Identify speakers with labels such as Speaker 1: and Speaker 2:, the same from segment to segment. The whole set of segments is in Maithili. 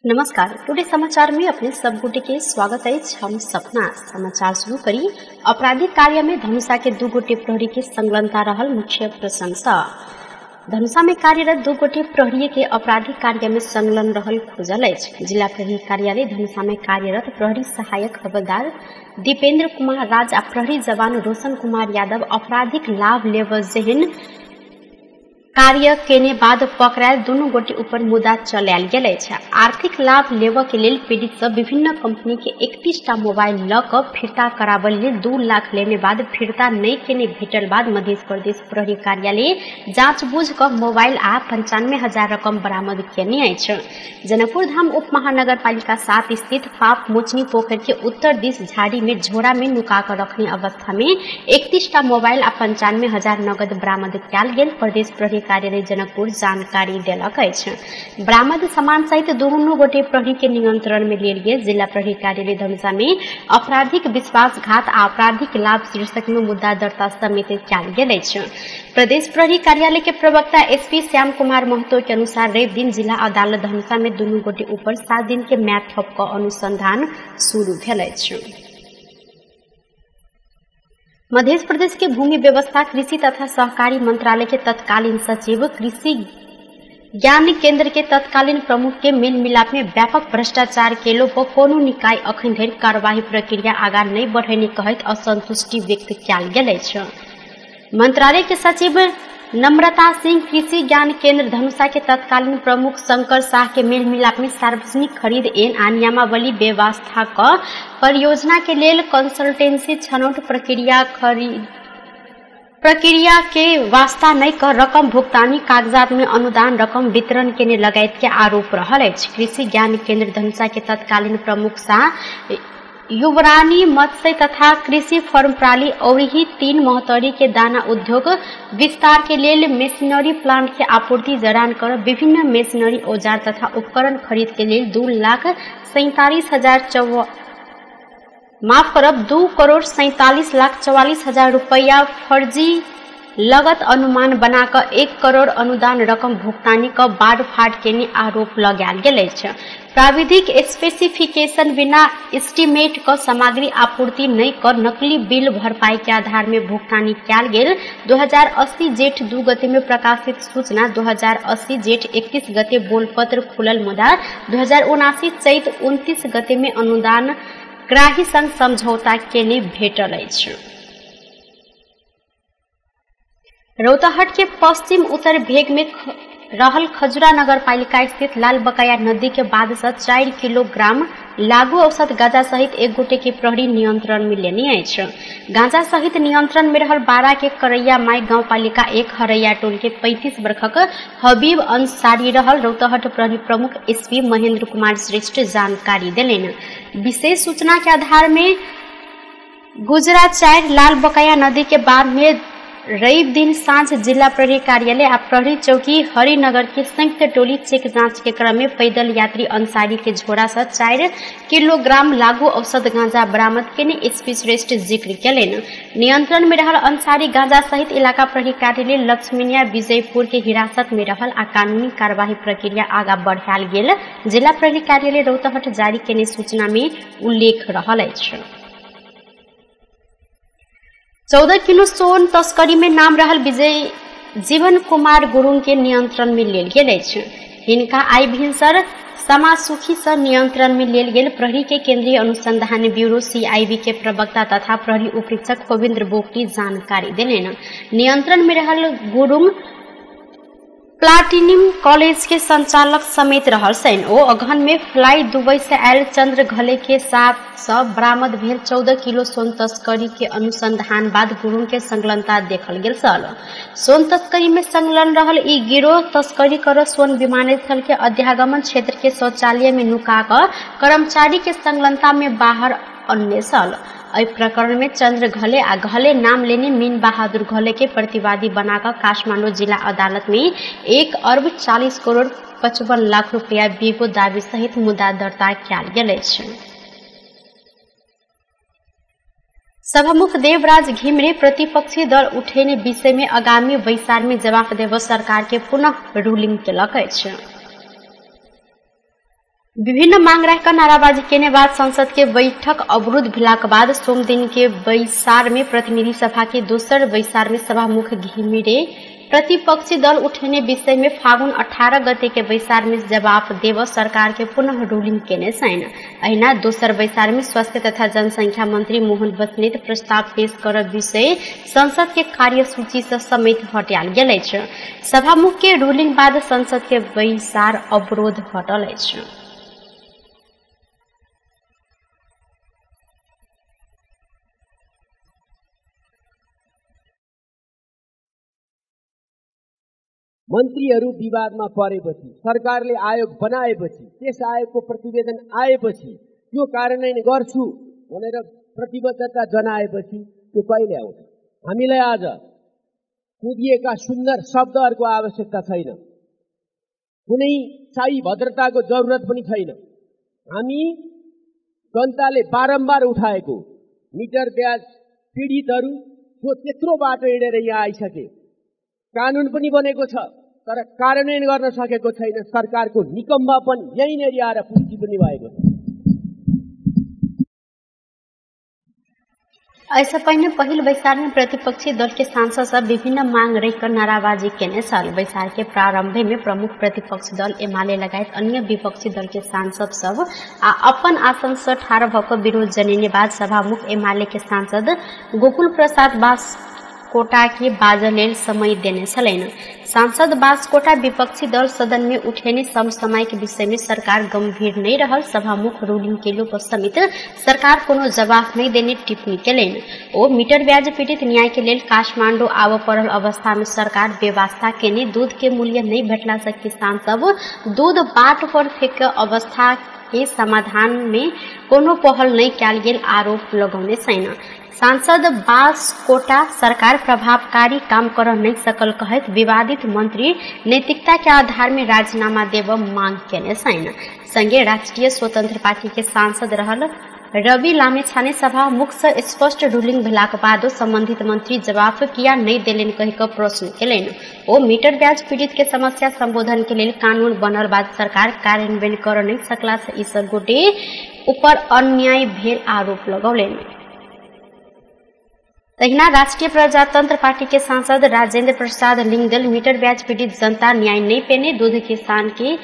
Speaker 1: नमस्कार, टुडे समाचार में अपने सब गोटे के स्वागत है। हम सपना समाचार शुरू करी। आपराधिक कार्य में धनुषा के दू गोटे प्रहरी के संलग्नता रहल मुख्य प्रशंसा। धनुषा में कार्यरत दू गोटे प्रहरी के आपराधिक कार्य में संलग्न रहल खोजल अछि। जिला प्रहरी कार्यालय धनुषा में कार्यरत प्रहरी सहायक हवलदार दीपेंद्र कुमार राज आ प्रहरी जवान रोशन कुमार यादव आपराधिक लाभ लेव जेहन कार्य केने बाद पकड़ायल दुनू गोटे ऊपर मुद्दा चलायल गेल अछि। आर्थिक लाभ लेबऽ के लेल पीड़ित सब विभिन्न कंपनी के 31टा मोबाइल ल क फिर्ता कराबल लेल 2 लाख लेने बाद फिर्ता नहीं केने भेटल बाद मध्य प्रदेश प्रहरी कार्यालय जांच बुझ क मोबाइल आ 95,000 रकम बरामद केने अछि। जनकपुर धाम उप महानगरपालिका 7 स्थित पाप मोचनी पोखर के उत्तर दिस झाड़ी में झोरा में नुका कर रखने अवस्था में 31टा मोबाइल आ 95,000 नगद बरामद कयल गेल प्रदेश प्रहरी कार्यालय जनकपुर जानकारी देलक अछि। बरामद सामान सहित दुनू गोटे प्रहरी के नियंत्रण में लेल गेल। जिला प्रहरी कार्यालय धनुषा में आपराधिक विश्वासघात आ आपराधिक लाभ शीर्षक में मुद्दा दर्ता समेत कयल गेल अछि। प्रदेश प्रहरी कार्यालय के प्रवक्ता एसपी श्याम कुमार महतो के अनुसार रवि दिन जिला अदालत धनुषा में दुनू गोटे ऊपर 7 दिन के म्याद थप क अनुसंधान शुरू भेल अछि। मध्य प्रदेश के भूमि व्यवस्था कृषि तथा सहकारी मंत्रालय के तत्कालीन सचिव कृषि ज्ञान केंद्र के तत्कालीन प्रमुख के मेल मिलाप में व्यापक भ्रष्टाचार केलो पर कोनो निकाय अखन धरि कार्यवाही प्रक्रिया आगा नहीं बढ़ेने कहैत असंतुष्टि व्यक्त कयल गेल अछि। मंत्रालय के सचिव नम्रता सिंह कृषि ज्ञान केंद्र धनुषा के तत्कालीन प्रमुख शंकर शाह के मेल मिलाप में सार्वजनिक खरीद एन आ नियमावली व्यवस्था क परियोजना के लेल कंसल्टेंसी छनौट प्रक्रिया खरीद प्रक्रिया के वास्ता नहीं कर रकम भुगतानी कागजात में अनुदान रकम वितरण केने लगायत के आरोप रहल अछि। कृषि ज्ञान केंद्र धनुषा के तत्कालीन प्रमुख शाह युवरानी मत्स्य तथा कृषि फर्म प्राली औरही 3 महोत्तरी के दाना उद्योग विस्तार के लेल मेसिनरी प्लांट के आपूर्ति जड़ान कर विभिन्न मेसिनरी औजार तथा उपकरण खरीद के लेल 2,47,44,000 रुपया फर्जी लगत अनुमान बनाकर 1 करोड़ अनुदान रकम भुगतानी क बाढ़ फाट केने आरोप लगायल गेल अछि। प्राविधिक स्पेसिफिकेशन बिना एस्टीमेट क सामग्री आपूर्ति नहीं कर नकली बिल भरपाई के आधार में भुगतानी कयल गेल 2080 जेठ 2 गते में प्रकाशित सूचना 2080 जेठ 31 गते बोलपत्र खुलल मुदा 2079 चैत 29 गते में अनुदान ग्राही संग समझौता केने भेटल अछि। रौतहट के पश्चिम उत्तर भेग में रहल खजुरा नगरपालिका स्थित लाल बकाया नदी के बाद से 4 किलोग्राम लागू औसत गांजा सहित एक गोटे के प्रहरी नियंत्रण में लेने अछि। गांजा सहित नियंत्रण में रहल 12 के करैया माई गांवपालिका 1 हरैया टोल के 35 वर्षक हबीब अंसारी रहल रौतहट प्रहरी प्रमुख एसपी महेंद्र कुमार श्रेष्ठ जानकारी देलनि। विशेष सूचना के आधार में गुजरा 4 लाल बकाया नदी के बाद में रवि दिन सांझ जिला प्रहरी कार्यालय आ प्रहरी चौकी हरिनगर के संयुक्त टोली चेक जांच के क्रम में पैदल यात्री अंसारी के झोरा से 4 किलोग्राम लागू औसत गांजा बरामद केने एसपी श्रेष्ठ जिक्र केलनि। नियंत्रण में रहल अंसारी गांजा सहित इलाका प्रहरी कार्यालय लक्ष्मीनिया विजयपुर के हिरासत में रहल आ कानूनी कार्यवाही प्रक्रिया आगा बढ़ायल गेल जिला प्रहरी कार्यालय रौतहट जारी केने सूचना में उल्लेख रहल अछि। 14 किलो सोन तस्करी में नाम रहल विजय जीवन कुमार गुरुंग के नियंत्रण में लेल गेल अछि। हिनका आइ भिनसर समासुखी से नियंत्रण में लेल गेल प्रहरी के केंद्रीय अनुसंधान ब्यूरो सीआईबी के प्रवक्ता तथा प्रहरी उपरीक्षक गोविंद्र बोकटी जानकारी देलनि। नियंत्रण में रहल गुरुंग प्लाटिनम कॉलेज के संचालक समेत रहल सैन। ओ अगहन में फ्लाई दुबई से आयल चंद्र घले के साथ सब बरामद भेल 14 किलो सोन तस्करी के अनुसंधान बाद गुरुंग के संलग्नता देखल गेल छल। सोन तस्करी में संलग्न रहल ई गिरोह तस्करी कर सोन विमानस्थल के अध्यागमन क्षेत्र के शौचालय में नुका कर कर्मचारी के संलग्नता में बाहर अन्य छल। एहि प्रकरण में चंद्र घले आ घले नाम लेने मीन बहादुर घले के प्रतिवादी बनाकर काठमांडू जिला अदालत में 1,40,55,00,000 रुपया बेगो दावी सहित मुद्दा दर्ता कयल गेल अछि। सभामुख देवराज घिमिरे प्रतिपक्षी दल उठेने विषय में आगामी बैसार में जवाफ देव सरकार के पुनः रूलिंग केलक अछि। विभिन्न मांग राखकर नाराबाजी केने बाद संसद के बैठक अवरुद्ध भेलाक बाद सोमदिन के बैसार में प्रतिनिधि सभा के दोसर बैसार में सभामुख घिमिरे प्रतिपक्षी दल उठेने विषय में फागुन 18 गते के बैसार में जवाब देव सरकार के पुनः रूलिंग केने छैन। अहिना दोसर बैसार में स्वास्थ्य तथा जनसंख्या मंत्री मोहन बस्नेत प्रस्ताव पेश कर विषय संसद के कार्यसूची से समेत हटायल गेल अछि। सभामुख के रूलिंग बाद संसद के बैसार अवरोध हटल अछि।
Speaker 2: मन्त्रीहरू विवादमा परेपछि, सरकारले आयोग बनाएपछि, त्यस आयोगको प्रतिवेदन आएपछि त्यो कार्यान्वयन गर्छु भनेर प्रतिबद्धता जनाएपछि त्यो कहिले आउँछ? हामीलाई आज कुदिएका सुन्दर शब्दहरूको आवश्यकता छैन, कुनै शाही भद्रताको जरुरत पनि छैन। हामी जनताले बारम्बार उठाएको मिटर ब्याज पीडितहरू जो त्यत्रो बाटो हिँडेर यहाँ आइसके, कानुन पनि बनेको छ तर कार्यान्वयन गर्न सकेको छैन। सरकारको निकम्बापन यहीँनेरि आएर पुष्टि पनि भएको छ।
Speaker 1: ऐसा पहिने पहिल बैसार में प्रतिपक्षी दल के सांसद सब विभिन्न मांग रखकर नाराबाजी केने छल। बैसार के प्रारंभ में प्रमुख प्रतिपक्षी दल एमाले लगायत अन्य विपक्षी दल के सांसद सब आ अपन आसन से ठाढ़ भऽ विरोध जनेने बाद सभामुख एमाले के सांसद गोकुल प्रसाद बास्कोटा के बाजऽ लेल समय देने छलनि। सांसद बास्कोटा विपक्षी दल सदन में उठेने समसामयिक विषय में सरकार गंभीर नहीं रहल सभामुख रूलिंग केलो पर समेत सरकार कोनो जवाब नहीं देने टिप्पणी केलनि। ओ मीटर ब्याज पीड़ित न्याय के लेल काठमांडू आबऽ पड़ल अवस्था में सरकार व्यवस्था केने दूध के मूल्य नहीं भेटला से किसान सब दूध बाट पर फेंक अवस्था के समाधान में कोनो पहल नहीं कयल गेल आरोप लगौने छनि। सांसद बास्कोटा सरकार प्रभावकारी काम कर नहीं सकल कहैत विवादित मंत्री नैतिकता के आधार में राजीनामा देव मांग केने छनि। संगे राष्ट्रीय स्वतंत्र पार्टी के सांसद रहल रवि लामिछाने सभामुख से स्पष्ट रूलिंग भेलाक बादो संबंधित मंत्री जवाब किया नहीं देलनि कहि कऽ प्रश्न केलनि। ओ मीटर ब्याज पीड़ित के समस्या संबोधन के लेल कानून बनल बाद सरकार कार्यान्वयन कर नहीं सकला से ई सब गोटे ऊपर अन्याय भेल आरोप लगौलनि। तहिना राष्ट्रीय प्रजातंत्र पार्टी के सांसद राजेंद्र प्रसाद लिंगदल मीटर ब्याज पीड़ित जनता न्याय नहीं पेने दूध किसान के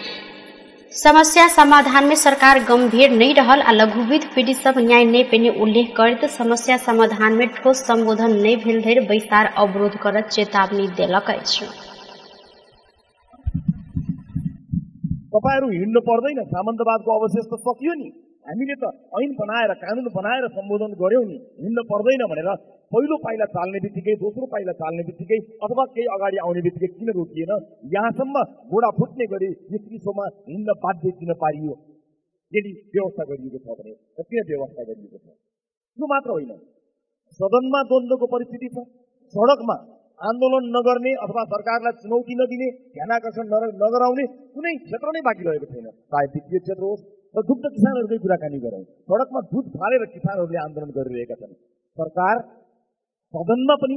Speaker 1: समस्या समाधान में सरकार गंभीर नहीं रहल आ लघुवित्त पीड़ित सब न्याय नहीं पेने उल्लेख करैत समस्या समाधान में ठोस संबोधन नहीं भेल धरि बैसार अवरोध करत चेतावनी देलक अछि।
Speaker 3: तपाईहरू हिँड्नु पर्दैन, सामन्तवादको अवशेष त सकियो नि, हामीले त ऐन बनाएर कानुन बनाएर सम्बोधन गर्यौँ नि, हिँड्नु पर्दैन भनेर पहिलो पाइला चाल्ने बित्तिकै दोस्रो पाइला चाल्ने बित्तिकै अथवा केही अगाडि आउने बित्तिकै किन रोकिएन? यहाँसम्म गोडा फुट्ने गरी यो चिसोमा हिँड्न बाध्य किन पारियो? यदि व्यवस्था गरिएको छ भने किन व्यवस्था गरिएको छ? त्यो मात्र होइन, सदनमा द्वन्द्वको परिस्थिति छ, सडकमा आन्दोलन नगर्ने अथवा सरकारलाई चुनौती नदिने, ध्यानाकर्षण नगराउने कुनै क्षेत्र नै बाँकी रहेको छैन, चाहे वित्तीय क्षेत्र होस् र दुग्ध किसानहरूकै कुराकानी गरौँ। सडकमा दुध फालेर किसानहरूले आन्दोलन गरिरहेका छन्। सरकार सदनमा पनि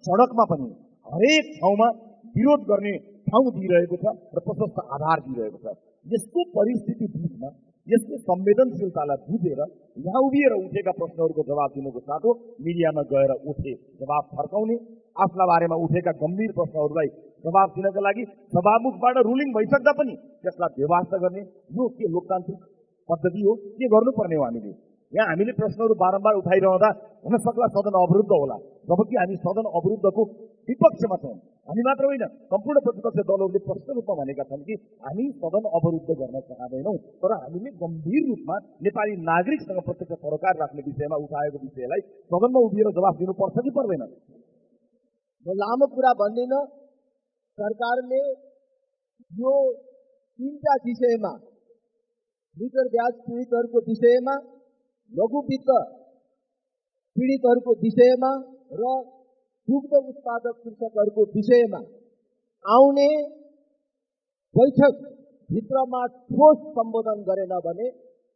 Speaker 3: सडकमा पनि हरेक ठाउँमा विरोध गर्ने ठाउँ दिइरहेको छ र प्रशस्त आधार दिइरहेको छ। यस्तो परिस्थिति बिचमा यसको संवेदनशीलतालाई बुझेर यहाँ उभिएर उठेका प्रश्नहरूको जवाब दिनुको साटो मिडियामा गएर उठे जवाब फर्काउने, आफ्ना बारेमा उठेका गम्भीर प्रश्नहरूलाई जवाब दिनका लागि सभामुखबाट रुलिङ भइसक्दा पनि त्यसलाई व्यवस्था गर्ने यो के लोकतान्त्रिक पद्धति हो? के गर्नुपर्ने हो हामीले? यहाँ हामीले प्रश्नहरू बारम्बार उठाइरहँदा हुन सक्ला सदन अवरुद्ध होला, जबकि हामी सदन अवरुद्धको विपक्षमा छौँ। हामी मात्र होइन, सम्पूर्ण प्रतिपक्ष दलहरूले प्रश्न रूपमा भनेका छन् कि हामी सदन अवरुद्ध गर्न चाहँदैनौँ, तर हामीले गम्भीर रूपमा नेपाली नागरिकसँग प्रत्यक्ष सरोकार राख्ने विषयमा उठाएको विषयलाई सदनमा उभिएर जवाफ दिनुपर्छ कि पर्दैन?
Speaker 4: म लामो कुरा भन्दिनँ। सरकारले यो तीनटा विषयमा, मिटर ब्याज पीडितहरूको विषयमा, लघुवित्त पीडितहरूको विषयमा र दुग्ध उत्पादक कृषकहरूको विषयमा आउने बैठक भित्रमा ठोस सम्बोधन गरेन भने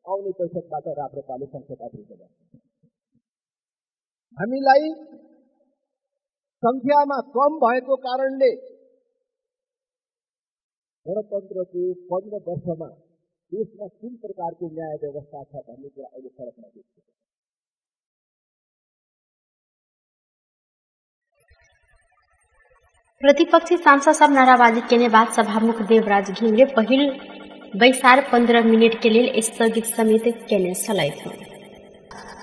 Speaker 4: आउने बैठकबाट राप्रपाले संसद अवरुद्ध गर्छ। हामीलाई संख्यामा कम भएको कारणले गणतन्त्रको 15 वर्षमा देशमा कुन प्रकारको न्याय व्यवस्था छ भन्ने कुरा अहिले सडकमा देखिएको छ।
Speaker 1: प्रतिपक्षी सांसद सब नाराबाजी केने बाद सभामुख देवराज घिमिरे पहिल बैसार 15 मिनट के लेल स्थगित समेत केने छलथि।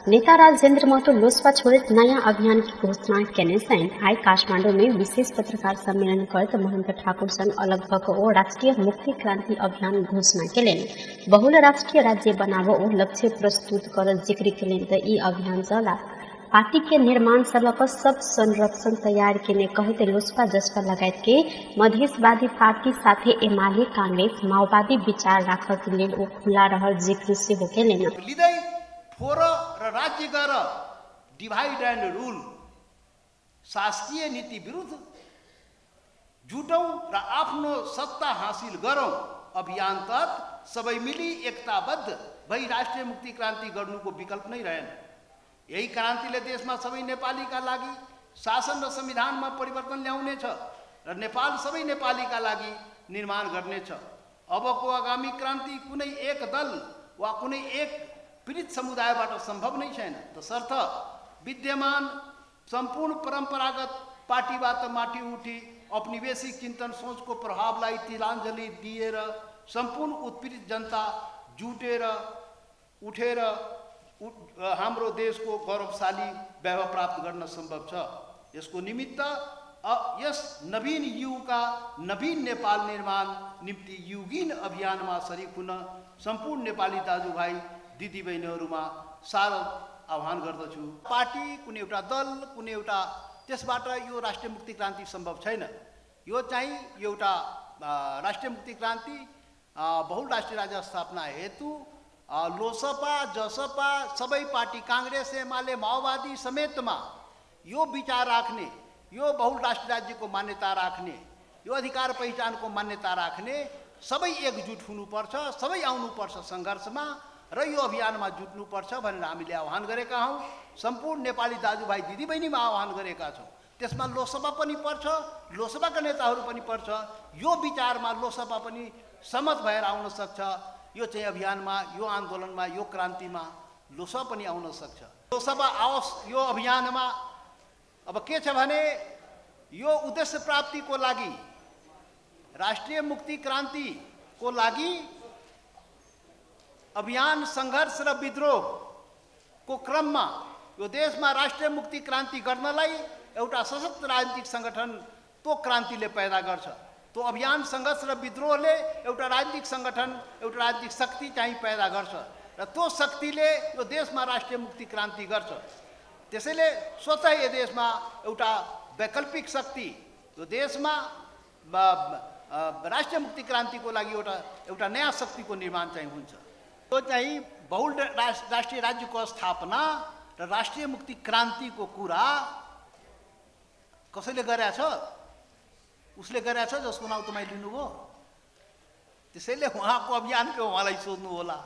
Speaker 1: नेता राजेन्द्र महतो लोसपा छोड़ैत नयाँ अभियान की घोषणा केने छनि। आइ काठमांडू में विशेष पत्रकार सम्मेलन करैत महंत ठाकुर संग अलग भऽ कऽ ओ राष्ट्रीय मुक्ति क्रांति अभियान घोषणा केलनि। बहुल राष्ट्रीय राज्य बनाबऽ ओ लक्ष्य प्रस्तुत कर जिक्र केलनि तऽ ई अभियान सँ पार्टी के निर्माण सँ लऽ कऽ सब संरक्षण तैयार केने कहैत लोसपा जसपा लगायत के मधेशवादी पार्टी साथे एमाले कांग्रेस माओवादी विचार राखऽ के लेल ओ खुला रहल जिक्र सेहो केलनि।
Speaker 5: लिँदै फोर र राज्य गर, डिभाइड एन्ड रुल शासकीय नीति विरुद्ध जुटौँ र आफ्नो सत्ता हासिल गरौँ अभियान तहत सबै मिली एकताबद्ध भई राष्ट्रिय मुक्ति क्रान्ति गर्नुको विकल्प नै रहेन। यही क्रान्तिले देशमा सबै नेपालीका लागि शासन र संविधानमा परिवर्तन ल्याउनेछ र नेपाल सबै नेपालीका लागि निर्माण गर्नेछ। अबको आगामी क्रान्ति कुनै एक दल वा कुनै एक पीडित समुदायबाट सम्भव नै छैन। तसर्थ विद्यमान सम्पूर्ण परम्परागत पार्टीबाट माथि उठी औपनिवेशिक चिन्तन सोचको प्रभावलाई तिलाञ्जली दिएर सम्पूर्ण उत्पीडित जनता जुटेर उठेर हाम्रो देशको गौरवशाली वैभव प्राप्त गर्न सम्भव छ। यसको निमित्त यस नवीन युगका नवीन नेपाल निर्माण निम्ति युगीन अभियानमा सरिक हुन सम्पूर्ण नेपाली दाजुभाइ दिदीबहिनीहरूमा साह्रो आह्वान गर्दछु। पार्टी कुनै एउटा दल कुनै एउटा त्यसबाट यो राष्ट्रिय मुक्ति क्रान्ति सम्भव छैन। यो चाहिँ एउटा राष्ट्रिय मुक्ति क्रान्ति बहुल राष्ट्रिय राज्य स्थापना हेतु लोसपा जसपा सबै पार्टी काङ्ग्रेस एमाले माओवादी समेतमा यो विचार राख्ने, यो बहुल राष्ट्रिय राज्यको मान्यता राख्ने, यो अधिकार पहिचानको मान्यता राख्ने सबै एकजुट हुनुपर्छ, सबै आउनुपर्छ सङ्घर्षमा र यो अभियानमा जुट्नुपर्छ भनेर हामीले आह्वान गरेका हौँ। सम्पूर्ण नेपाली दाजुभाइ दिदीबहिनीमा आह्वान गरेका छौँ। त्यसमा लोसपा पनि पर्छ, लोसपाका नेताहरू पनि पर्छ। यो विचारमा लोसपा पनि सहमत भएर आउन सक्छ। यो चाहिँ अभियानमा, यो आन्दोलनमा, यो क्रान्तिमा लोसपा पनि आउन सक्छ। लोसपा आओस् यो अभियानमा। अब के छ भने यो उद्देश्य प्राप्तिको लागि, राष्ट्रिय मुक्ति क्रान्तिको लागि अभियान सङ्घर्ष र विद्रोहको क्रममा यो देशमा राष्ट्रिय मुक्ति क्रान्ति गर्नलाई एउटा सशक्त राजनीतिक सङ्गठन त्यो क्रान्तिले पैदा गर्छ। त्यो अभियान सङ्घर्ष र विद्रोहले एउटा राजनीतिक सङ्गठन, एउटा राजनीतिक शक्ति चाहिँ पैदा गर्छ र त्यो शक्तिले यो देशमा राष्ट्रिय मुक्ति क्रान्ति गर्छ। त्यसैले स्वतः यो देशमा एउटा वैकल्पिक शक्ति, यो देशमा राष्ट्रिय मुक्ति क्रान्तिको लागि एउटा एउटा नयाँ शक्तिको निर्माण चाहिँ हुन्छ। त्यो चाहिँ बहुल राष्ट्रिय राज्यको स्थापना र राष्ट्रिय मुक्ति क्रान्तिको कुरा कसैले गरेछ? उसले गरेछ जसको नाउँ तपाईँ लिनुभयो। त्यसैले उहाँको अभियानको उहाँलाई सोध्नु होला।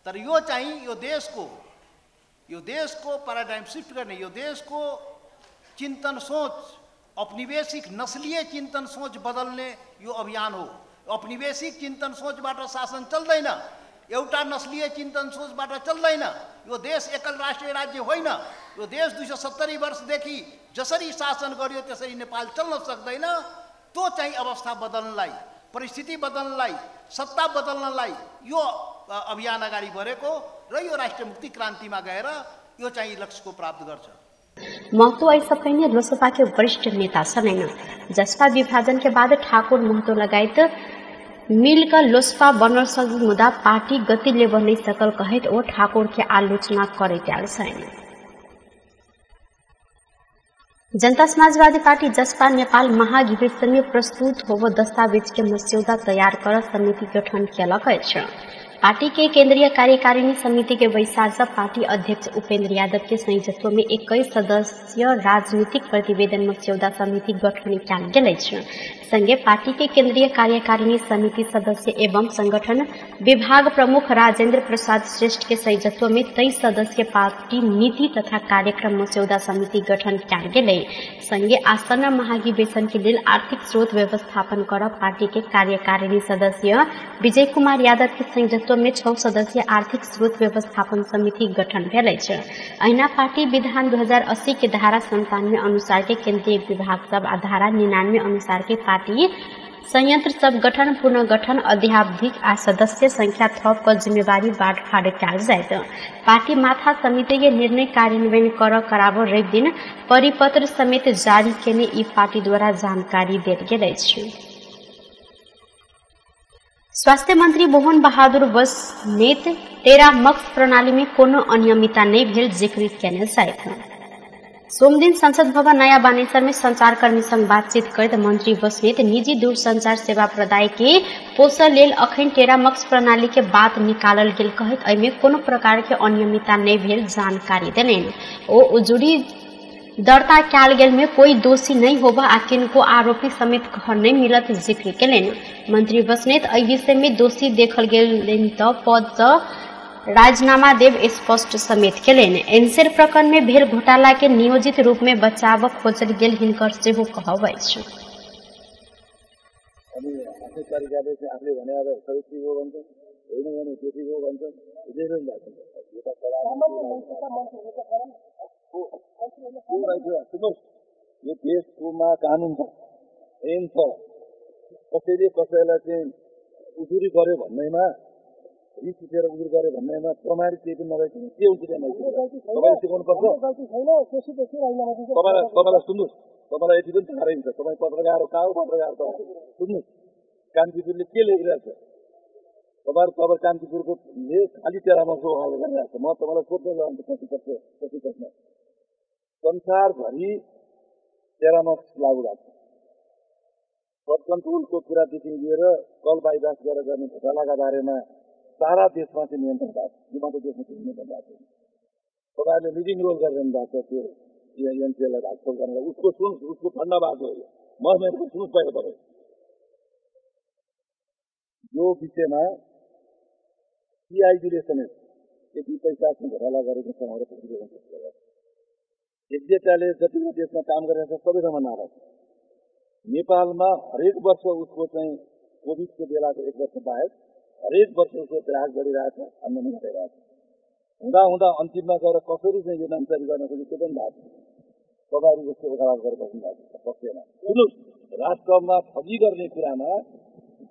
Speaker 5: तर यो चाहिँ यो देशको प्याराडाइम सिफ्ट गर्ने, यो देशको चिन्तन सोच, औपनिवेशिक नस्लीय चिन्तन सोच बदल्ने यो अभियान हो। औपनिवेशिक चिन्तन सोचबाट शासन चल्दैन, एउटा नस्लीय चिन्तन सोचबाट चल्दैन। यो देश एकल राष्ट्रिय राज्य होइन। यो देश 270 वर्षदेखि जसरी शासन गर्यो त्यसरी नेपाल चल्न सक्दैन। त्यो चाहिँ अवस्था बदल्नलाई, परिस्थिति बदल्नलाई, सत्ता बदल्नलाई यो अभियान अगाडि बढेको र यो राष्ट्रिय मुक्ति क्रान्तिमा गएर यो चाहिँ लक्ष्यको प्राप्त गर्छ।
Speaker 1: महतो ऐसा पहिने लोसपा के वरिष्ठ नेता छन्। जसपा विभाजन के बाद ठाकुर महतो लगायत मिलकर लोसपा बनल सक मुदा पार्टी गति लेब नहीं सकल कहैत ओ ठाकुर के आलोचना करैत आयल छन्। जनता समाजवादी पार्टी जसपा नेपाल महाधिवेशन में प्रस्तुत होवो दस्तावेज के मस्यौदा तैयार कर समिति गठन केलक अछि। पार्टी के केंद्रीय कार्यकारिणी समिति के बैसार से पार्टी अध्यक्ष उपेंद्र यादव के संयोजकत्व में 21 सदस्यीय राजनीतिक प्रतिवेदन मस्यौदा समिति गठन कयल गेल अछि। संगे पार्टी के केंद्रीय कार्यकारिणी समिति सदस्य एवं संगठन विभाग प्रमुख राजेंद्र प्रसाद श्रेष्ठ के संयोजकत्व में 23 सदस्यीय पार्टी नीति तथा कार्यक्रम मस्यौदा समिति गठन कयल गेल। संगे आसन्न महाधिवेशन के लेल आर्थिक स्रोत व्यवस्थापन कर पार्टी के कार्यकारिणी सदस्य विजय कुमार यादव के संयोजकत्व नेतृत्व में 6 सदस्यीय आर्थिक स्रोत व्यवस्थापन समिति गठन भेल अछि। अहिना पार्टी विधान 2080 के धारा 97 अनुसार के केंद्रीय विभाग सब आ धारा 99 अनुसार के पार्टी संयंत्र सब गठन पुनर्गठन अध्यावधिक आ सदस्य संख्या थप क जिम्मेवारी बाँटफाँट कयल जायत। पार्टी माथा समिति के निर्णय कार्यान्वयन कर कराबो रवि दिन परिपत्र समेत जारी केने ई पार्टी द्वारा जानकारी देल गेल अछि। स्वास्थ्य मंत्री मोहन बहादुर बस्नेत टेरामक्स प्रणाली में कोनो अनियमितता नहीं भेल जिक्र केने छथि। सोमदिन संसद भवन नया बानेश्वर में संचारकर्मी संग बातचीत करैत मंत्री बस्नेत निजी दूरसंचार सेवा प्रदाय के पोषण लेल अखन टेरामक्स प्रणाली के बात निकालल गेल कहैत एहिमे कोनो प्रकार के अनियमितता नहीं भेल जानकारी देलनि। ओ उजुरी दर्ता कयल गेल में कोई दोषी नहीं होगा आ किनको आरोपी समेत घर नहीं मिलत जिक्र केलनि। मंत्री बस्नेत एहि विषय में दोषी देखल गेल तऽ पद सँ राजीनामा देव स्पष्ट समेत केलनि। एनसेल प्रकरण में भेल घोटाला के नियोजित रूप में बचाव खोजल गेल हिनकर सेहो कहब अछि।
Speaker 3: यो देशकोमा कानुन छ, ऐन छ, कसैले कसैलाई चाहिँ उजुरी गर्यो भन्दैमा, रिस उठेर उजुरी गर्यो भन्दैमा प्रमाणित केही पनि नभएपछि के हुन्छ त्यहाँ? तपाईँले सिकाउनुपर्छ। तपाईँलाई सुन्नुहोस्, तपाईँलाई यति पनि थाहा रहन्छ, तपाईँ पत्रकार हो, कहाँ हो पत्रकार? त सुन्नुहोस्, कान्तिपुरले के लेखिरहेको छ? तपाईँ कान्तिपुरको खालि टेरामक्सको वकालत गरिरहेको छ। म तपाईँलाई सोध्न चाहन्छु पछि प्रश्न, संसारभरि टेरामक्स लागू भएको छ। फ्लड कन्ट्रोलको कुरादेखि लिएर कल बाइपास गरेर गर्ने घोटालाका बारेमा सारा देशमा चाहिँ नियन्त्रण भएको छ। यो मात्र देशमा चाहिँ नियन्त्रण भएको छैन। तपाईँहरूले लिडिङ रोल गरिरहनु भएको छ त्यो एनसिएललाई भागफोल गर्नलाई। उसको सुन्नुहोस्, उसको ठन्डा भएको हो। म मेरो सुन्नुहोस् पहिला तपाईँ। यो विषयमा सिआइडीले समेत यति पैसा घोटाला गरेको छ भनेर प्रतिवेदन पेश गरेको छ। एकजेटाले जति देशमा काम गरिरहेको छ सबै ठाउँमा नारा छ। नेपालमा हरेक वर्ष उसको चाहिँ कोभिडको बेलाको एक वर्ष बाहेक हरेक वर्ष उसको ग्राहक बढिरहेछ, आमदानी घटिरहेछ। हुँदा हुँदा अन्तिममा गएर कसरी चाहिँ यो नामचरी गर्न खोज्यो त्यो पनि भएको छ। तपाईँहरू जस्तो वकालत गरेर बस्नु भएको छ पक्षमा। सुन्नुहोस्, राष्ट्रमा ठगी गर्ने कुरामा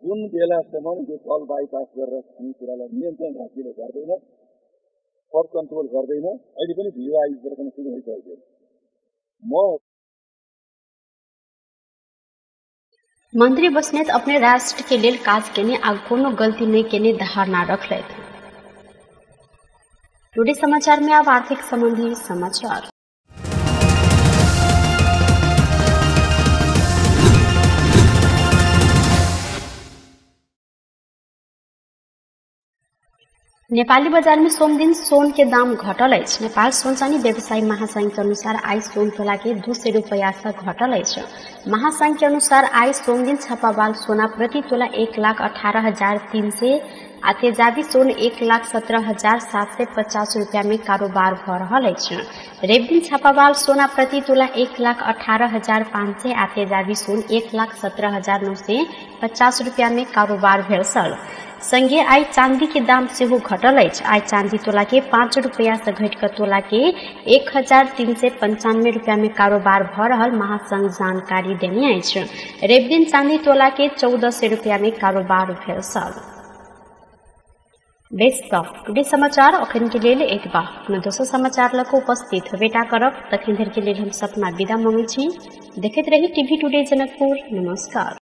Speaker 3: जुन बेलासम्म यो कल बाइपास गरेर खाने कुरालाई नियन्त्रण राज्यले गर्दैन, फ्लड कन्ट्रोल गर्दैन, अहिले पनि भियुआई प्रकरण सुरु भइसक्यो। म
Speaker 1: मंत्री बस्नेत अपने राष्ट्र के लेल काज केने आ कोनो गलती नहीं केने धारणा रखलथि। टुडे समाचार में अब आर्थिक संबंधी समाचार। नेपाली बजार में सोमदिन सोन के दाम घटल अछि। नेपाल सोन चानी व्यवसायी महासंघ के अनुसार आइ सोन तोला के 200 रुपया से घटल अछि। महासंघ के अनुसार आइ सोमदिन छापावाल सोना प्रति तोला 1,18,300 आ तेजाबी सोन 1,17,750 रुपया में कारोबार भ रहल अछि। रवि दिन छापावाल सोना प्रति तोला 1,18,500 आ तेजाबी सोन 1,17,950 रुपया में कारोबार भेल छल। संगे आइ चांदी के दाम सेहो घटल अछि। आइ चांदी तोला के 5 रुपया से घटि कऽ तोला के 1,395 रुपया में कारोबार भ रहल महासंघ जानकारी देने अछि। रवि दिन चांदी तोला के 1,400 रुपया में कारोबार भेल छल। बेस त टुडे समाचार अखन के लेल एतबा। अपना दोसर समाचार लऽ कऽ उपस्थित होबेटा करब। तखन धरि के लेल हम सपना विदा मांगै छी। देखैत रही टीवी टुडे जनकपुर। नमस्कार।